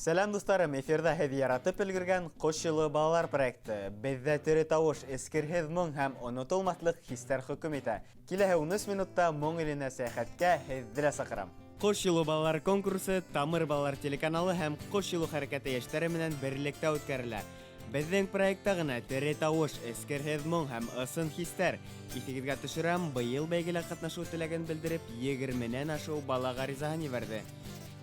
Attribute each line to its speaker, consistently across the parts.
Speaker 1: Сәләм, дуҫтарым! Эфирҙа һеҙ яратып өлгөргән Ҡош юлы балалар проекты. Беҙҙә тере тауыш, эскерһеҙ моң һәм онотолмаҫлыҡ хистәр хөкөм итә. Киләһе 13 минутта моң иленә сәйәхәткә һеҙҙе лә саҡырам. Ҡош юлы балалар конкурсы Тамыр балалар телеканалы һәм Ҡош юлы хәрәкәте йәштәре менән берлектә үткәрелә. Беҙҙең проектта ғына тере тауыш, эскерһеҙ моң һәм ысын хистәр. Иҫегеҙгә төшөрәм, быйыл бәйгелә ҡатнашыу теләген белдереп, егерменән ашыу бала ғаризаһын ебәрҙе.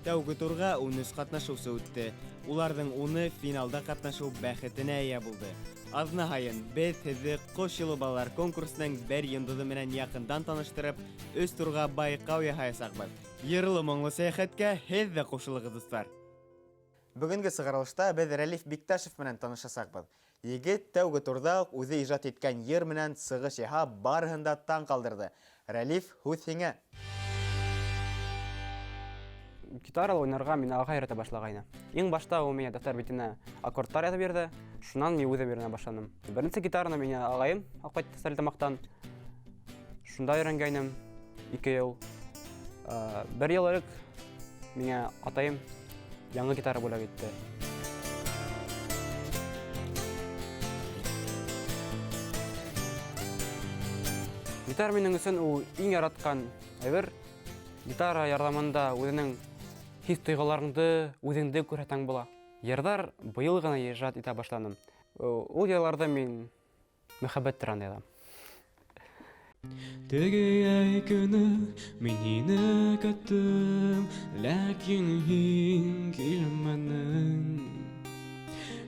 Speaker 1: Тәүге турға 13 ҡатнашыусы үтте. Уларҙың уны финалда ҡатнашыу бәхетенә эйә булды. Аҙна һайын беҙ һеҙҙе Ҡош юлы балалар конкурсының бер йондоҙо менән яҡындан таныштырып, өс турға байҡау яһаясаҡбыҙ. Йырлы-моңло сәйәхәткә һеҙ ҙә ҡушылығыҙ, дуҫтар! Бөгөнгө сығарылышта беҙ Рәлиф Бикташев менән танышасаҡбыҙ. Егет тәүге турҙа уҡ үҙе ижад иткән йыр менән сығыш яһап, барыһын да таң ҡалдырды. Рәлиф, һүҙ һиңә!
Speaker 2: Гитарала уйнарға мине ағай өйрәтә башлағайны. Иң башта ул миңә дәфтәр битенә аккордтар яҙып бирҙе. Шунан мин үҙем өйрәнә башланым. Беренсе гитараны миңә ағайым алып ҡайтты Стәрлетамаҡтан. Шунда өйрәнгәйнем 2 йыл. Бер йыл элек миңә атайым яңы гитара бүләк итте. Гитара минең өсөн ул иң яратҡан әйбер. Гитара ярҙамында үҙенең хис тойғоларыңды, үҙеңде күрһәтәң була. Йырҙар быйыл ғына ижад итә башланым. Ул йырларҙы мин мөхәббәт турында язам.
Speaker 3: Теге йәй көнө мин һине көттөм, ләкин һин килмәнең.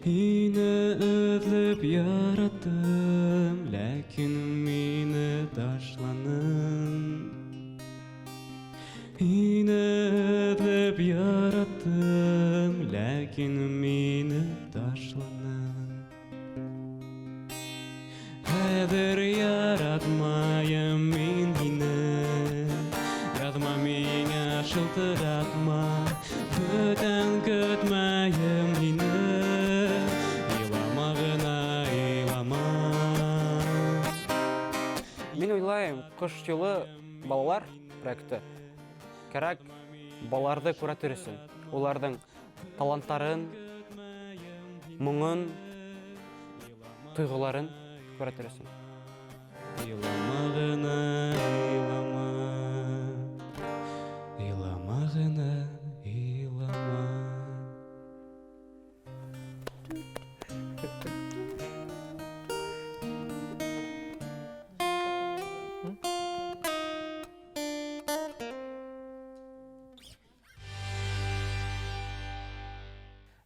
Speaker 3: Һине эҙләп яраттым, ләкин мине ташланың. Һине эҙләп яраттым, ләкин мине ташланың. Хәҙер яратмайым мин һине, яҙма миңә, шылтыратма, бүтән көтмәйем һине, илама ғына, илама.
Speaker 2: Мин уйлайым, Ҡош юлы балалар проекты кәрәк балаларҙы күрәтер өсөн, уларҙың таланттарын, моңон, тойғоларын күрәтер өсөн.
Speaker 3: Илама ғына, илама, илама ғына, илама.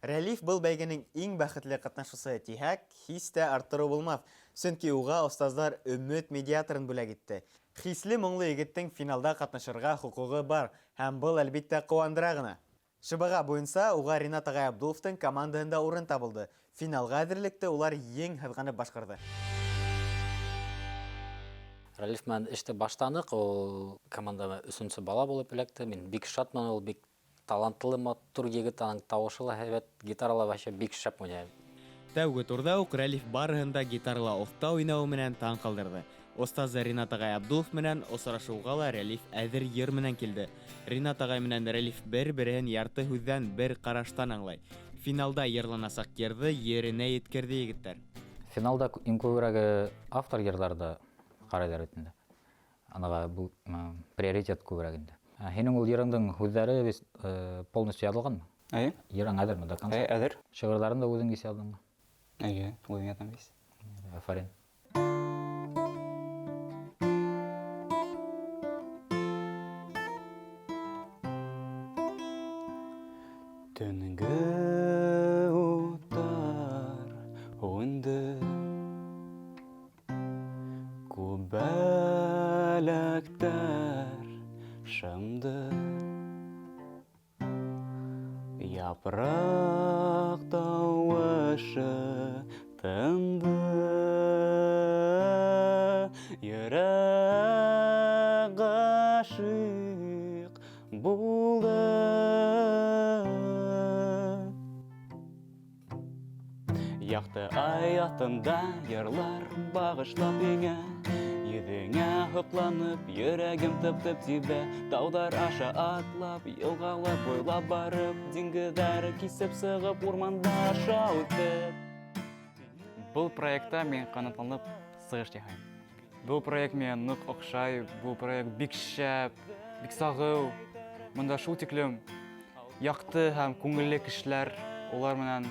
Speaker 1: Рәлиф был бәйгенең иң бәхетле ҡатнашыусы тиһәк, һис тә арттырыу булмаҫ. Сөнки уға остаздар өмөт медиаторын бүләк итте. Хисле моңло егеттең финалда ҡатнашырға хоҡуғы бар һәм был әлбиттә ҡыуандыра ғына. Шыбаға буйынса уға Ринат ағай Абдуловтың командаһында урын табылды. Финалға әҙерлекте улар ең һыҙғанып башҡарҙы.
Speaker 4: Рәлиф менән эште башланыҡ, ул командама өсөнсө бала булып эләкте. Мин бик шатмын, ул бик талантлы, матур егет, аның тауышы ла һәйбәт, гитарала вообще бик шәп уйнай.
Speaker 1: Тәүге турҙа уҡ Рәлиф барыһын да гитарала оҫта уйнауы менән таң ҡалдырҙы. Остазы Ринат ағай Абдулов менән осрашыуға ла Рәлиф әҙер йыр менән килде. Ринат ағай менән Рәлиф бер-береһен ярты һүҙҙән, бер ҡараштан аңлай. Финалда йырланасаҡ йырҙы еренә еткерҙе егеттәр.
Speaker 4: Финалда иң күберәге автор йырҙарҙы ҡарайҙар бит инде. Анаға был приоритет күберәк инде. Һинең ул йырыңдың һүҙҙәре бит полностью яҙылғанмы?
Speaker 2: Эйе.
Speaker 4: Йырың әҙерме до конца?
Speaker 2: Эйе, әҙер.
Speaker 4: Шиғырҙарын да үҙең вис яҙҙыңмы?
Speaker 2: Эйе, үҙем яҙҙым вис.
Speaker 4: Афарин.
Speaker 3: Төнгө уттар һүнде, күбәләктәр шымды, япраҡ тауышы тынды, йөрәк ғашиҡ булды. Яҡты ай аҫтында йырлар бағышлап һиңә, Йөҙөңә һоҡланып, йөрәгем тып-тып тибә. Тауҙар аша атлап, йылғалар буйлап барып, диңгеҙҙәр кисеп сығып, урмандар аша үтеп.
Speaker 2: Был проектта мин ҡанатланып сығыш яһайым. Был проект миңә ныҡ оҡшай, был проект бик шәп, бик сағыу. Бында шул тиклем яҡты һәм күңелле кешеләр, улар менән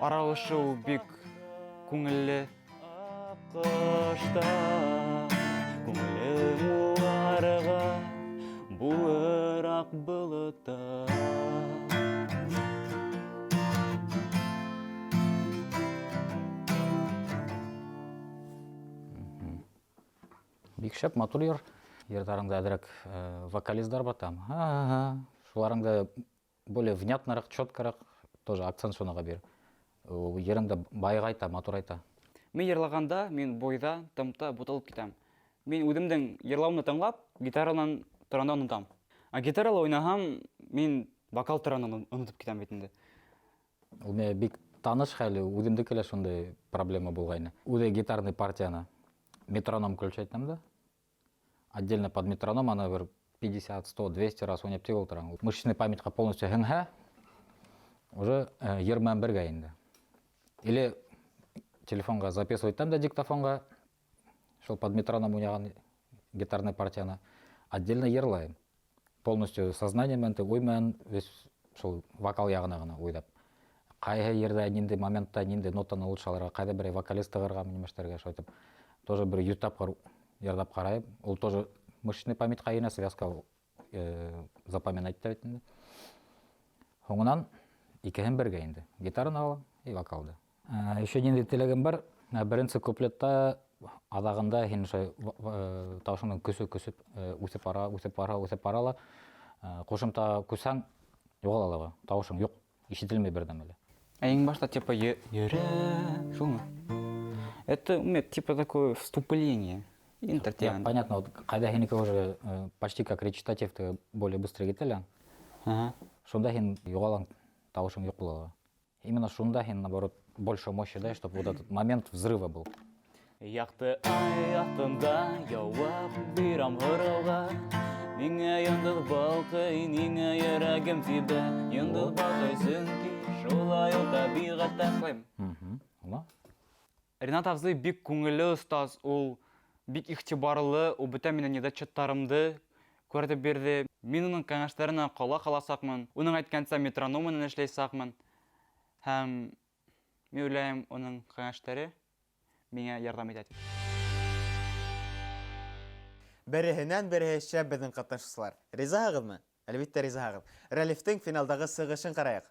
Speaker 2: аралашыу бик күңелле.
Speaker 3: Аҡҡошта күңелем уларға булыр аҡ болотта.
Speaker 4: Бик шәп, матур йыр. Йырҙарыңда әҙерәк вокализдар бар там. Ха-ха-ха. Шуларыңды более внятныраҡ, четкараҡ, тоже акцент шуныға бир. Ул йырыңды байғайта, матурайта.
Speaker 2: Мин йырлағанда, мин бойҙа, тымта буталып китәм. Мин үҙемдең йырлауымды тыңлап, гитаранан торғанда онотам. А гитарала уйнаһам, мин вокал торғанда онотоп китәм бит инде.
Speaker 4: Ул миңә бик таныш хәл, үҙемдеке лә шундай проблема булғайны. Үҙе гитарный партияны метроном включать итәм дә. Отдельно под метроном аны бер 50, 100, 200 раз уйнап тик ултырам. Мышечный памятьҡа полностью һеңһә, уже йыр менән бергә инде. Или телефонға записывать итәм дә диктофонға, шул под метроном уйнаған гитарный партияны отдельно йырлайым. Полностью сознание менән, уй менән, весь шул вокал яғына ғына уйлап. Ҡайһы ерҙә, ниндәй моментта, ниндәй нотаны лучше алырға, ҡайҙа берәй вокалист тығырға, нимәштәргә, шулай итеп. Тоже бер йөҙ тапҡыр йырлап ҡарайым. Ул тоже мышечный памятьҡа инә, связка запоминать итә бит инде. Һуңынан икеһен бергә инде. Гитараны алам и вокалды. Еще ниндәй теләгем бар. Беренсе куплетта аҙағында һин ошо тауышыңдың көсө көсөп үҫеп бара, үҫеп бара, үҫеп бара ла ҡушымта күсһәң юғала ла тауышың юҡ, ишетелмәй бер нәмә лә.
Speaker 2: Ә иң башта типа йөрәк, шулмы? Это у меня типа такое вступление. Интертеатр.
Speaker 4: Я, понятно, вот когда һинеке уже почти как речитатив, ты более быстро китә лә. Шунда һин юғалаң, тауышың юҡ була. Именно шунда һин, наоборот, больше мощи дай, чтобы вот этот момент взрыва был.
Speaker 3: Яҡты ай аҫтында яуап бирәм һорауға. Ниңә йондоҙ балҡый, ниңә йөрәгем тибә? Йондоҙ балҡый, сөнки шулай ул тәбиғәттә.
Speaker 2: Шулаймы?
Speaker 4: Ула.
Speaker 2: Ринат абзый бик күңелле остаз, ул бик иғтибарлы, ул бөтә минең недочеттарымды күрһәтеп бирҙе. Мин уның кәңәштәренә ҡолаҡ аласаҡмын, уның әйткәнсә метроном менән эшләйсәкмен. Һәм мин уйлайым, уның кәңәштәре миңә ярҙам итә тип.
Speaker 1: Береһенән береһе шәп беҙҙең ҡатнашыусылар. Ризаһығыҙмы? Әлбиттә, ризаһығыҙ. Рәлифтең финалдағы сығышын ҡарайыҡ.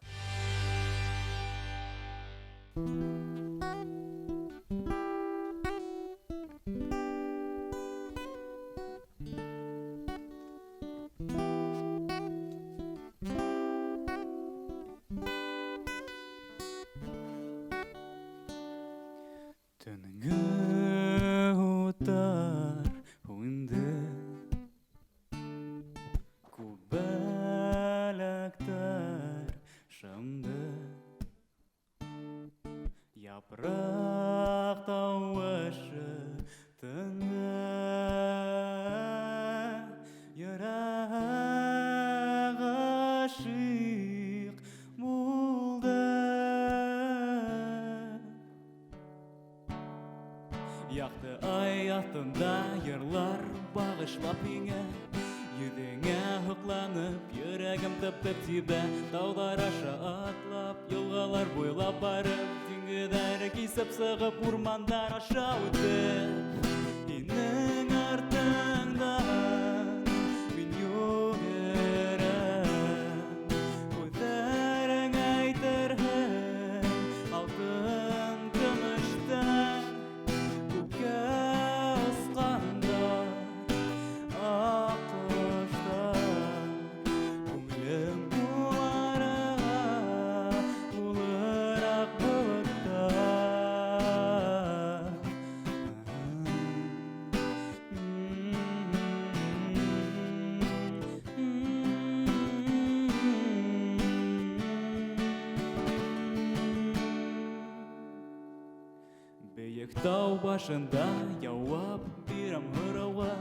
Speaker 3: Төнгө уттар һүнде, күбәләктәр шымды, япраҡ тауышы тынды, йөрәк ғашиҡ булды. Яҡты ай аҫтында йырлар бағышлап һиңә, йөҙөңә һоҡланып, йөрәгем тып-тып тибә. Тауҙар аша атлап, йылғалар буйлап барып, диңгеҙҙәр кисеп сығып, урмандар аша үтеп, һинең артыңдан мин йүгерәм. Күҙҙәрең әйтерһең алтын көмөштән, күккә осҡанда аҡҡоштар. Күңелем уларға булыр аҡ болоттар. Бейек тау башында яуап бирәм һорауға.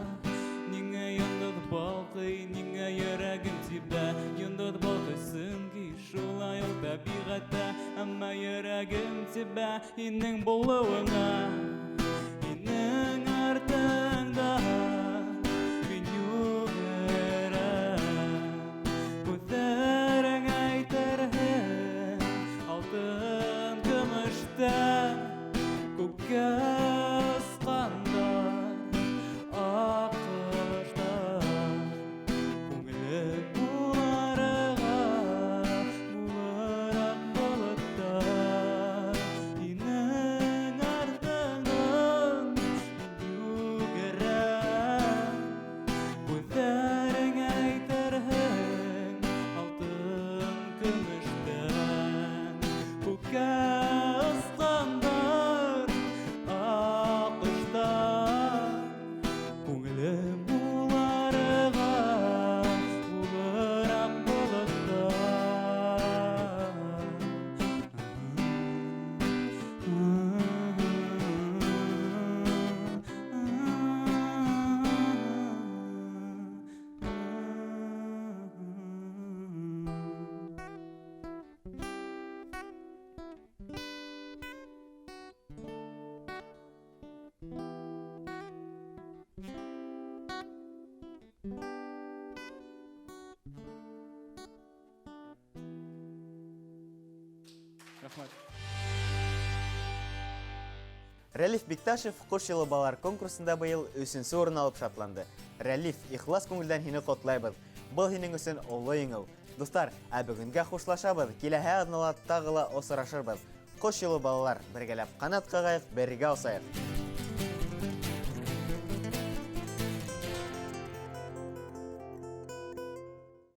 Speaker 3: Ниңә йондоҙ балҡый, ниңә йөрәгем тибә? Йондоҙ балҡый, сөнки шулай ул тәбиғәттә. Әммә йөрәгем тибә һинең булыуыңа. Һинең артыңда мин йүгерәм. Күҙҙәрең әйтерһең алтын көмөштән күккә осҡандар аҡҡоштар. Күңелем уларға булыр аҡ болоттар. Һинең артыңдан мин йүгерәм. Күҙҙәрең әйтерһең алтын көмөштән күккә осҡандар аҡҡоштар. Күңелем уларға булыр аҡ болоттар. Рәхмәт.
Speaker 1: Рәлиф Бикташев Ҡош йылы балалар конкурсында быйыл өсөнсө урын алып шатланды. Рәлиф, ихлас күңелдән һине ҡотлайбыҙ. Был һинең өсөн оло еңеү. Дуҫтар, ә бөгөнгә хушлашабыҙ. Киләһе аҙнала тағы ла осрашырбыҙ. Ҡош йылы балалар, бергәләп ҡанат ҡағайыҡ, бергә осайыҡ.